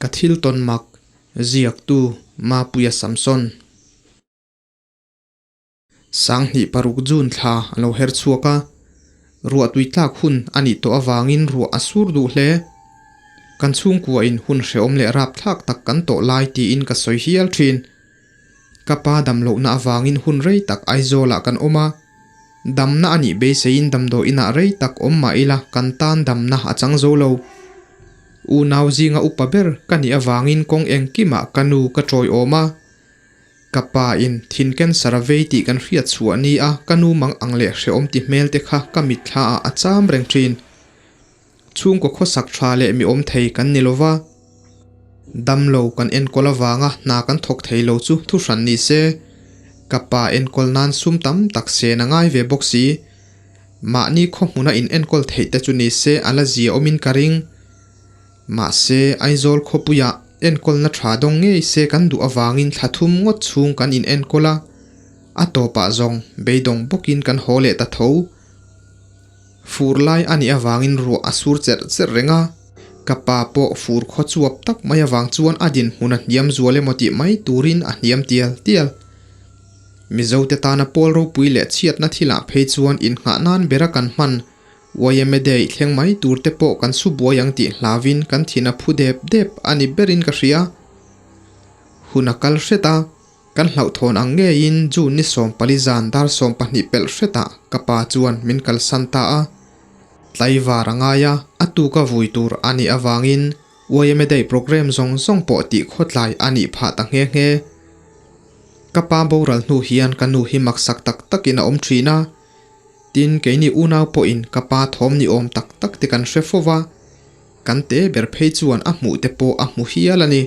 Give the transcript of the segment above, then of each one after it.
Ka thil tawn mak ziaktu Mapuia Samson. 2006 June thla a lo her chhuak a, ruah tui tlak hun a nih tawh avangin ruah a sur duh hle. Kan chhungkuain hun hrehawm leh rapthlak tak kan tawh lai tiin ka sawi hial thin. Ka pa dam lohna avangin hun rei tak Aizawlah kan awm a, damna a nih beiseiin damdawi inah rei tak awm mah ila kan tan damna a chang zo lo. Unau zinga upa ber ka nih avangin kawng engkimah ka nu ka tawiawm a. Ka pa in thin cancer a vei tih kan hriat chhuah ni a ka nu mang ang leh hrehawm ti hmel te kha ka mitthla ah a cham reng thin. Chhungkaw khawsak tha leh mi awm thei kan ni lova, damlo kan enkawl avanga hna kan thawk thei lo chu thu hran ni se, ka pa enkawl nan sum tam tak sen a ngai ve bawk si. Mahni khaw hmuna in enkawl theih te chu ni se a la zia awmin ka ring. Mahse, Aizawl khawpuiah enkawlna tha dawng ngei se kan duh avangin thla thum ngawt chhung kan in enkawl a, a tawpah zawng beidawng bawkin kan haw leh ta tho. Fur lai a nih avangin ruah a sur cherh cherh reng a, ka pa pawh fur khaw chuap tak mai avang chuan a dinhmun a hniam zual emaw tih mai turin a hniam tial tial. Mizote tana pawl ropui leh chhiatna thilah phei chuan innghah nan bera kan hman YMA Day thleng mai tur te pawh kan su buai ang tih hlauvin kan thin a phu dep dep a ni berin ka hria. Hun a kal hret a. Kan hlauhthawn ang ngeiin June ni 14 zan dar 12 pelh hretah ka pa chuan min kalsan ta a. Tlaivar a ngai a, a tuka vui tur a nih avangin YMA Day programme zawng zawng pawh tih khawtlai a nih phah ta nghe nghe. Ka pa boral hnu hian ka nu hi maksak tak takin a awm thin a. Tin, keini unau pawhin ka pa thawm ni awm tak tak te kan hre fo va, kan te ber phei chuan a hmuh te pawh a hmu hial a ni.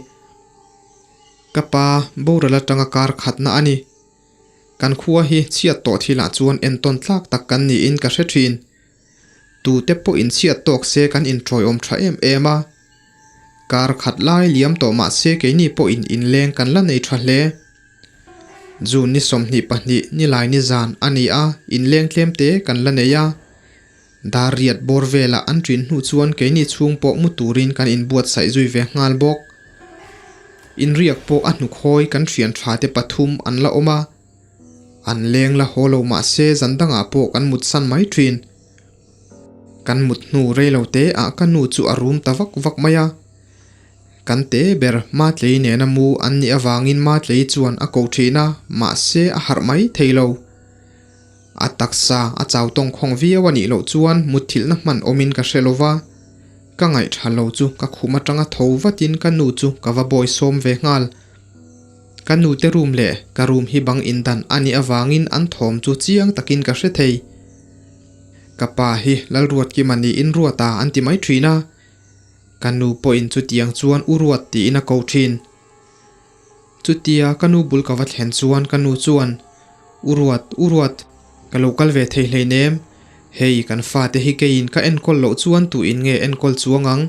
Ka pa boral atanga kar khatna a ni. Kan khua hi chhiat tawh thilah chuan entawn tlak tak kan niin ka hre thin. Tute pawh inchhiat tawk se kan inṭawiawm ṭha em em a. Kar khat lai liam tawh mah se keini pawhin inleng kan la nei ṭha hle. June ni 22 nilai ni zan a ni a, inleng tlem te kan la nei a. Dar riat bawr velah an ṭin hnu chuan keini chhung pawh mu turin kan inbuatsaih zui ve nghal bawk. Inriak pawh a hnukhawi kan ṭhian ṭha te pathum an la awm a, an leng la haw lo mah se zan dangah pawh kan mutsan mai ṭhin. Kan mut hnu rei lo te ah ka nu chu a rum ta vak vak mai a. Kan te ber Matlei nena mu an nih avangin Matlei chuan a ko ṭhin a, mahse a harh mai thei lo. A taksa a chau tawng khawng viau a nih loh chuan mutthilhna hman awmin ka hre lo va, ka ngaihṭha lo chu ka khum aṭanga tho vatin ka nu chu ka va bawi sawm ve nghal. Ka nute room leh ka room hi bang indan a nih avangin an thawm chu chiang takin ka hre thei. Ka pa hi Lalruatkima niin Ruata an ti mai ṭhin a, ka nu pawhin chutiang chuan U Ruat tiin a ko ṭhin. Chutia ka nu bul ka va thlen chuan ka nu chuan, U Ruat, U Ruat, ka lo kal ve thei hleinem, hei kan fate hi keiin ka enkawl loh chuan tuin nge enkawl chuang ang?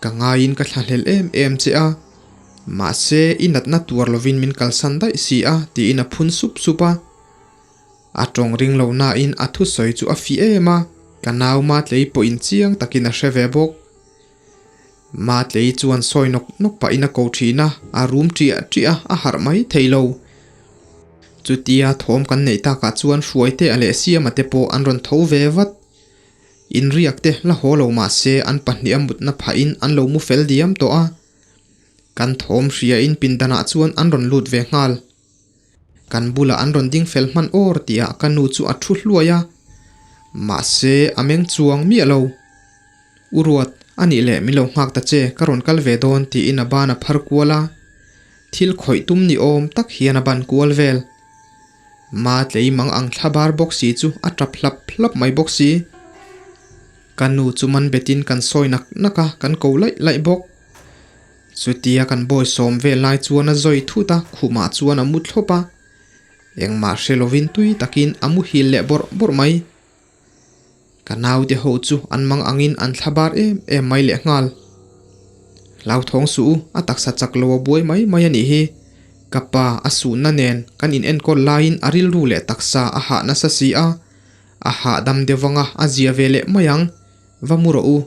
Ka ngaiin ka thlahlel em em che a, mahse i natna tuar lovin min kalsan daih si a tiin a phun sup sup a. A tawng ring lo nain a thusawi chu a fi em a, ka nau Matlei pawhin chiang takin a hre ve bawk. Matlei chuan sawi nawk nawk pahin a ko thin a, a rum ṭiah ṭiah a, a harh mai thei lo. Chutia thawm kan neih takah chuan Hruaitea leh Siama te pawh an rawn tho ve vat. Inriak te la haw lo mah se an pahnih a mutna phahin an lo mu fel diam tawh a. Kan thawm hriain pindanah chuan an rawn lut ve nghal. Kan bulah an rawn ding fel hman awr tihah ka nu chu a thu hluai a, mahse a meng chuang miah lo. U Ruat, a nih leh min lo nghak ta che, ka rawn kal ve dawn tiin a ban a phar kual a, thil khawih tum ni awm tak hian a ban kual vel. Ma tlei mang ang thla bar bawk si chu a tap hlap hlap mai bawk si. Ka nu chu man betin kan sawi nak nak a, kan ko laih laih bawk. Chutia kan bawi sawm vel lai chuan a zawi thut a, khumah chuan a mu thlawp a. Engmah hre lovin tui takin a muhil leh bawrh bawrh mai. Ka naute ho chu an mang angin an thla bar em em mai leh nghal. Hlauthawng suh u, a taksa chak lo a buai mai mai a nih hi. Ka pa a suhna nen kan inenkawl laiin a rilru leh taksa a hah nasa si a, a hahdam deuh anga a zia ve leh mai ang. Va mu rawh u,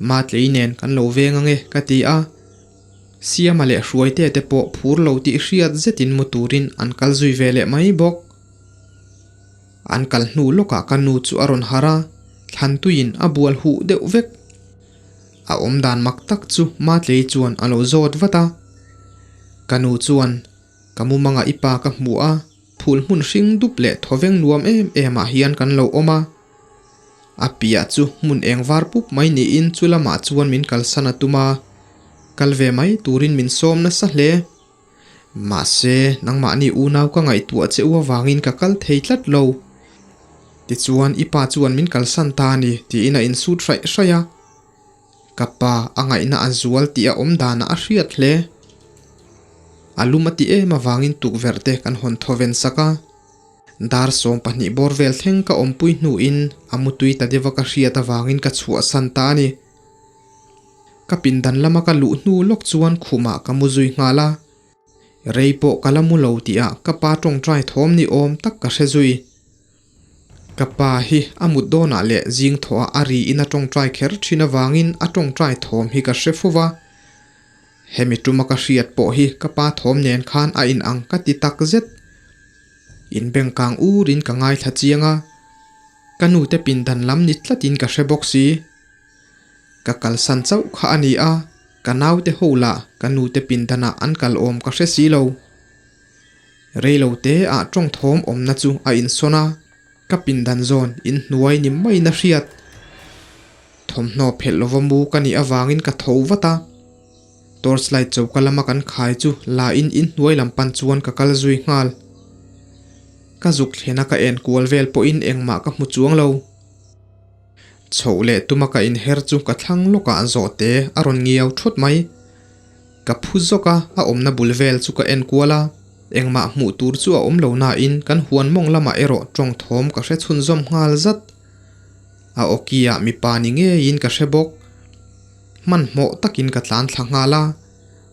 Matlei nen kan lo veng ange ka ti a. Siama leh Hruaitea te pawh phur lo tih hriat zetin mu turin an kal zui ve leh mai bawk. An kal hnu lawkah ka nu chu a rawn harh a, thlantuiin a bual huh deuh vek. A awmdan mak tak chu Matlei chuan a lo zawt vat a. Ka nu chuan, Ka mumangah i pa ka hmu a, phul hmun hring dup leh thawveng nuam em em ah hian kan lo awm a. A piah chu hmun eng var pup mai niin chu lamah chuan min kalsan a tum a, kal ve mai turin min sawm nasa hle. Mahse, nangmahni unau ka ngaihtuah che u avangin ka kal thei tlat lo. Tichuan i pa chuan min kalsan ta a ni tiin a insut hraih hraih a. Ka pa a ngaihna a zual tih a awm danah a hriat hle. A lum a ti em avangin tukverh te kan hawn thawven sak a. Dar 12 bawr vel thleng ka awmpui hnuin a mutui ta deuha ka hriat avangin ka chhuahsan ta a ni. Ka pindan lama ka luh hnu lawk chuan khumah ka mu zui nghal a. Rei pawh ka la mu lo tihah ka pa tawngtai thawm ni awm tak ka hre zui. Ka pa hi a mut dawnah leh zing thawhah a ri in a tawngtai kher thin avangin a tawngtai thawm hi ka hre fo va. Hemi tuma ka hriat pawh hi ka pa thawm nen khan a inang ka ti tak zet. Inbengkang urin ka ngaithla chiang a, ka nute pindan lam ni tlatin ka hre bawk si. Ka kalsan chauh kha a ni a, ka naute ho lah ka nute pindanah an kal awm ka hre si lo. Reilote ah tawng thawm awmna chu a insawn a, ka pindan zawn inhnuai ni maiin a hriat. Thawmhnaw phelh lova mu ka nih avangin ka tho vat a. Torch light choka lama kan khai chu la in inhnuai lam pan chuan ka kal zui nghal. Ka zuk thlena ka en kual vel pawhin engmah ka hmu chuang lo. Chhoh leh tuma ka inher chu ka thlang lawkah zawhte a rawn ngiau thut mai. Ka phu zawk a, a awmna bul vel chu ka en kual a, engmah hmuh tur chu a awm lo nain kan huan mawng lamah erawh tawng thawm ka hre chhunzawm nghal zat. A awki-ah mipa ni ngeiin ka hre bawk. Hmanhmawh takin ka tlan thla nghal a,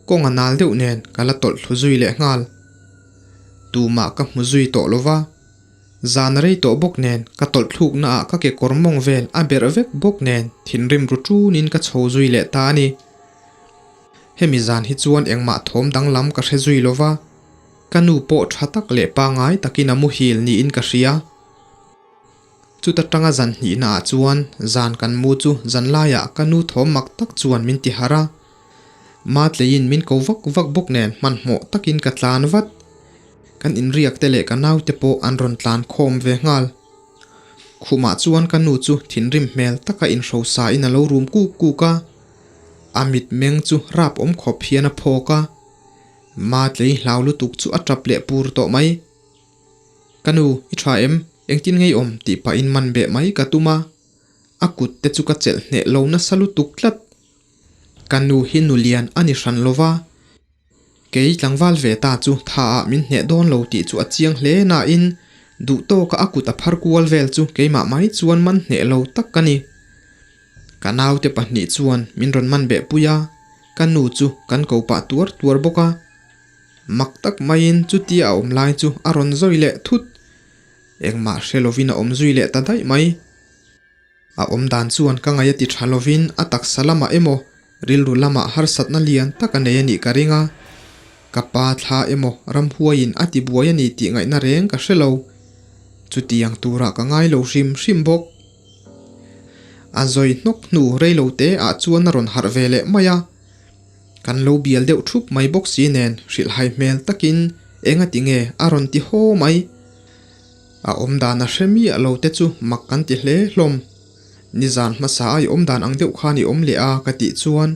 kawng a nal deuh nen ka la tawlh thlu zui leh nghal. Tumah ka hmu zui tawh lo va, zan a rei tawh bawk nen ka tawlh thlukna ah ka kekawr mawng vel a berh vek bawk nen thinrim ru ṭunin ka chho zui leh ta a ni. Hemi zan hi chuan engmah thawm danglam ka hre zui lo va, ka nu pawh tha tak leh pangai takin a muhil niin ka hria. Chuta tanga zan hnihna ah chuan zan kan mu chu zan laiah ka nu thawm mak tak chuan min ti harh a. Matleiin min ko vak vak bawk nen hmanhmawh takin ka tlan vat. Kan inriak te leh ka naute pawh an rawn tlan khawm ve nghal. Khumah chuan ka nu chu thinrim hmel taka inhrosa in a lo rum kuk kuk a. A mitmeng chu rap awm khawp hian a phawk a. Matlei hlau lutuk chu a tap leh pur tawh mai. Ka nu, i tha em? Engtin ngei awm? tih pahin man beh mai ka tum a. A kut te chu ka chelh hneh lo nasa lutuk tlat. Ka nu hi nu lian a ni hran lo va. Kei tlangval ve ta chu tha ah min hneh dawn lo tih chu a chiang hle nain duh tawka a kut a phar kual vel chu keimah mai chuan man hneh lo tak ka ni. Ka naute pahnih chuan min rawn man beh pui a, ka nu chu kan ko pah tuar tuar bawk a. Mak tak maiin chutia a awm lai chu a rawn zawi leh thut. Engmah hre lovin a awm zui leh ta daih mai. A awm dan chuan ka ngaih a ti tha lovin a taksa lamah emaw rilru lamah harsatna lian tak a nei a nih ka ring a. Ka pa thla emaw ramhuaiin a ti buai a ni tih ngaihna reng ka hre lo. Chutiang turah ka ngai lo hrim hrim bawk. A zawi hnawk hnu reilo te ah chuan a rawn harh ve leh mai a. Kan lo bial deuh thup mai bawk si nen hrilhhai hmel takin eng a ti nge a rawn ti haw mai. A awm dan a hre miah lo te chu mak kan ti hle hlawm. Nizan hmasa a i awm dan ang deuh khan i awm leh a ka tih chuan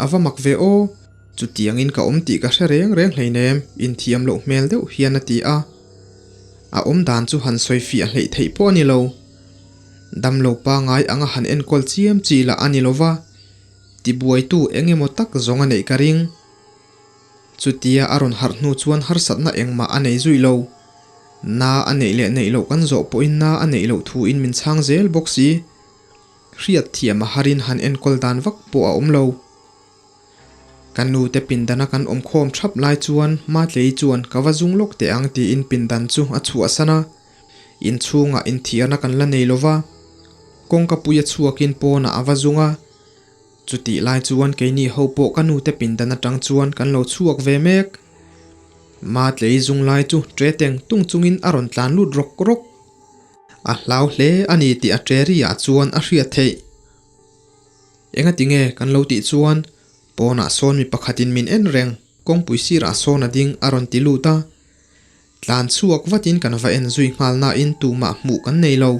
a va mak ve aw. Chutiangin ka awm tih ka hre reng reng hleinem inthiam loh hmel deuh hian a ti a. A awm dan chu han sawi fiah hleih theih pawh a ni lo. Damlo pangai anga han enkawl chiam chi lah a ni lo va. Tibuaitu eng emaw tak zawng a neih ka ring. Chutia a rawn harh hnu chuan harsatna engmah a nei zui lo. Na a neih leh neih loh kan zawh pawhin na a neih loh thuin min chhang zel bawk si. Hriat thiam a harin han enkawl dan vak pawh a awm lo. Ka nu te pindana kan awm khawm thap lai chuan Matlei chuan ka va zung lawk teh ang tiin pindan chu a chhuahsan a. Inchhungah inthiarna kan la nei lo va, kawngka pui a chhuakin pawnah a va zung a. Chutih lai chuan keini ho pawh ka nute pindan atang chuan kan lo chhuak ve mek. Matlei zung lai chu ṭe teng tung chungin a rawn tlan lut rawk rawk. A hlau hle a ni tih a ṭe ri ah chuan a hriat theih. Engati nge kan lo tih chuan pawnah sawn mi pakhatin min en reng, kawngpui sirah sawn a ding a rawn ti lut a. Tlan chhuak vatin kan va en zui nghal nain tumah hmuh kan nei lo.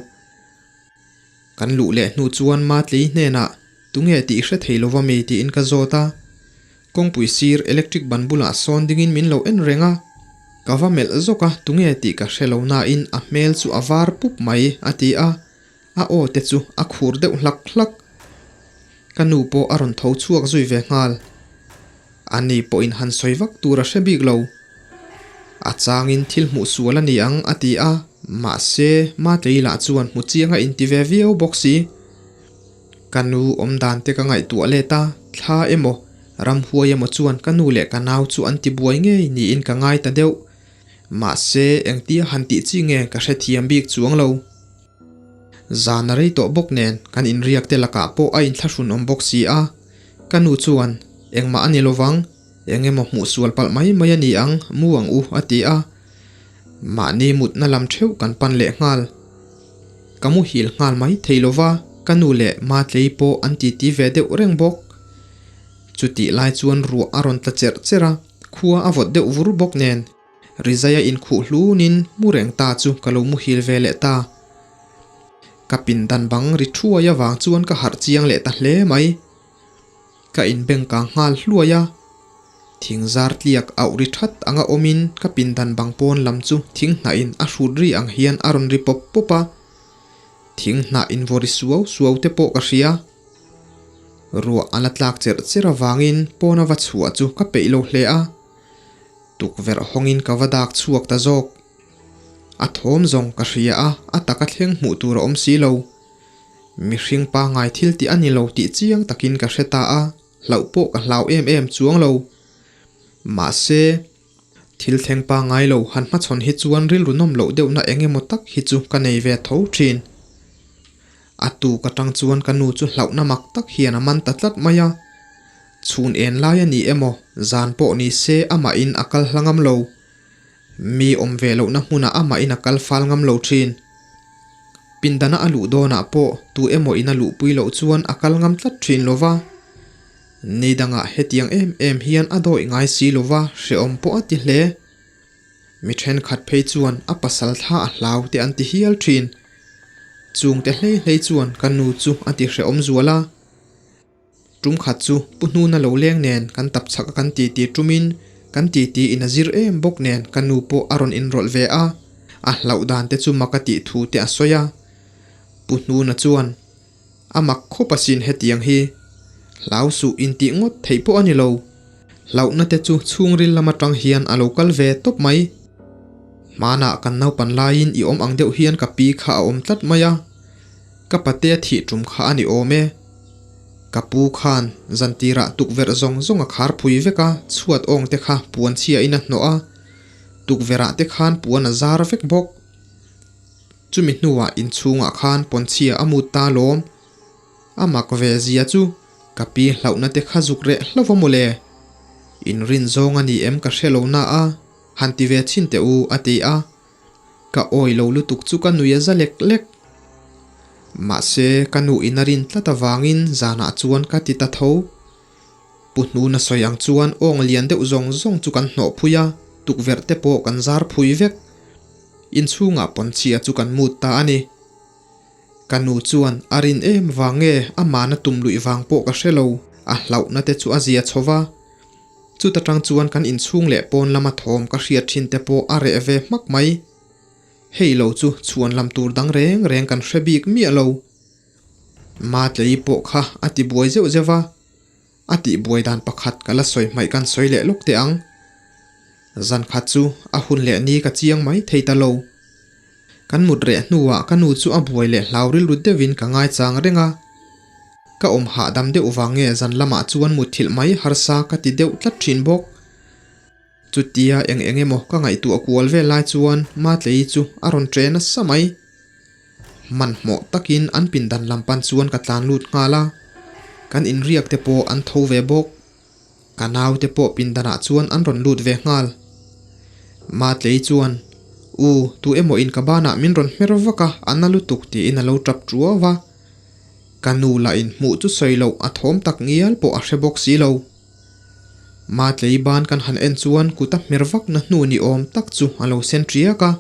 Kan luh leh hnu chuan Matlei hnenah tunge tih hre thei lova mi tiin ka zawt a. Kawngpui sir electric ban bulah sawn dingin min lo en reng a. Ka va melh zawk a tunge tih ka hre lo nain a hmel chu a var pup mai a ti a. A aw te chu a khur deuh hlak hlak. Ka nu pawh a rawn tho chhuak zui ve nghal. Ani pawhin han sawi vak tur a hre bik lo. A changin thil hmuh sual a ni ang a ti a, mahse Matlei lah chuan hmu chiang a inti ve viau bawk si. Ka nu awm dan te ka ngaihtuah let a, thla emaw, ramhuai emaw chuan ka nu leh ka nau chu an ti buai ngei niin ka ngai ta deuh. Mahse engtia han tih chi nge ka hrethiam bik chuang lo. Zan a rei tawh bawk nen kan inriak te lakah pawh a inthlahrun awm bawk si a, ka nu chuan engmah a ni lovang, eng emaw hmuh sual palh mai mai a ni ang, mu ang u a ti a. Mahni mutna lam theuh kan pan leh nghal. Ka muhil nghal mai thei lova, ka nu leh Matlei pawh an titi ve deuh reng bawk. Chutih lai chuan ruah a rawn tla cherh cherh a, khua a vawt deuh vur bawk nen. Rizai a inkhuh hlunin mu reng ta chu ka lo muhil ve leh ta. Ka pindan bang ri thuai avang chuan ka harh chiang leh ta hle mai. Ka inbeng kang nghal hluai a. Thing zar tliak auh ri that anga awmin ka pindan bang pawn lam chu thing hnahin a hrut ri ang hian a rawn ri pawp pawp a. Thing hnah invaw ri suau suau te pawh ka hria. Ruah a la tlak cherh cherh avangin pawna va chhuah chu ka peih lo hle a. Tukverh hawngin ka va dak chhuak ta zawk. A thawm zawng ka hria a, a taka thleng hmuh tur a awm si lo. Mihring pangngai thil tih a ni lo tih chiang takin ka hre ta a, hlauh pawh ka hlau em em chuang lo. Mahse, thil thleng pangngai lo han hmachhawn hi chuan rilru nawm loh deuhna eng emaw tak hi chu ka nei ve tho thin. A tuk atang chuan ka nu chu hlauhna mak tak hian a man ta tlat mai a. Chhun en lai a ni emaw, zan pawh ni se amahin a kal hla ngam lo. Mi awm ve lohna hmunah amahin a kal fal ngam lo thin. Pindana a luh dawnah pawh tu emaw in a luhpui loh chuan a kal ngam tlat thin lo va. Ni dangah hetiang em em hian a dawih ngai si lo va, hrehawm pawh a ti hle. Mi thenkhat phei chuan a pasal thla a hlau te an ti hial thin. Chungte hlei hlei chuan ka nu chu a ti hrehawm zual a. Tum khat chu Pu Hnuna lo leng nen kan tap chhak a kan titi tumin kan titi in a zir em bawk nen ka nu pawh a rawn inrawlh ve a, a hlauh dan te chu mak a tih thu te a sawi a. Pu Hnuna chuan, A mak khawp asin hetiang hi. Hlau suh intih ngawt theih pawh a ni lo. Hlauhna te chu chhungril lam atang hian a lo kal ve tawp mai. Hmanah kan naupan laiin i awm ang deuh hian ka pi kha a awm tlat mai a. Ka pate a thih tum kha a ni awm e. Ka pu khan zantirah tukverh zawng zawng a khar phui vek a, chhuat awng te kha puan chhiain a hnawh a, tukverhah te khan puan a zar vek bawk. Chumi hnuah inchhungah khan pawnchhia a mut ta lawm. A mak ve zia chu ka pi hlauhna te kha zuk reh hlauh a mawle. Inrin zawng a ni em ka hre lo na a, han ti ve chhin teh u a ti a. Ka awi lo lutuk chu ka nui a za lek lek. Mahse, ka nu in a rin tlat avangin zanah chuan ka ti ta tho. Pu Hnuna sawi ang chuan awng lian deuh zawng zawng chu kan hnawh phui a, tukverh te pawh kan zar phui vek. Inchhungah pawnchhia chu kan mut ta a ni. Ka nu chuan a rin em vang nge amahna tum luih vang pawh ka hre lo, a hlauhna te chu a zia chho va. Chuta tang chuan kan inchhung leh pawn lama thawm ka hriat thin te pawh a reh ve hmak mai. Hei lo chu chhuan lam tur dang reng reng kan hre bik miah lo. Matlei pawh kha a ti buai zeuh zeuh va, a tih buai dan pakhat ka la sawi hmaih kan sawi leh lawk teh ang. Zan khat chu a hun leh ni ka chiang mai thei ta lo. Kan mut reh hnuah ka nu chu a buai leh hlau rilru deuhin ka ngaichang reng a. Ka awm hahdam deuh vang nge zan lamah chuan mutthilh mai harsa ka ti deuh tlat thin bawk. Chutia eng eng emaw ka ngaihtuah kual vel lai chuan Matlei chu a rawn ṭe nasa mai. Hmanhmawh takin an pindan lam pan chuan ka tlan lut nghal a. Kan inriak te pawh an tho ve bawk. Ka naute pawh pindanah chuan an rawn lut ve nghal. Matlei chuan, U, tu emaw in ka banah min rawn hmer vak a, a na lutuk tiin a lo tap tuau va. Ka nu lah in hmuh chu sawi loh a thawm tak ngial pawh a hre bawk si lo. Matlei ban kan han en chuan kut a hmer vak na hnu ni awm tak chu a lo sen tiak a.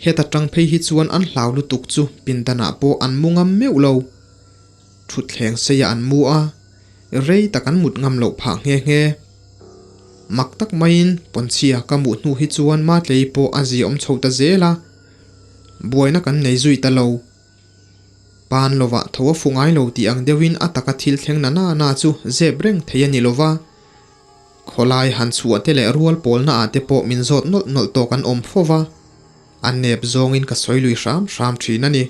Heta tang phei hi chuan an hlau lutuk chu pindanah pawh an mu ngam meuh lo. Thutthleng seia an mu a, rei tak an mut ngam loh phah nghe nghe. Mak tak maiin Ponchia ka muh hnu hi chuan Matlei pawh a ziaawm chho ta zel a, buaina kan nei zui ta lo. Pan lovah tho a fu ngai lo tih ang deuhin a taka thil thleng na na na chu zep reng thei a ni lo va. Khawlai han chhuah te leh rual pawlna ah te pawh min zawt nawlh nawlh tawk an awm fo va, a nep zawngin ka sawi lui hram hram thin a ni.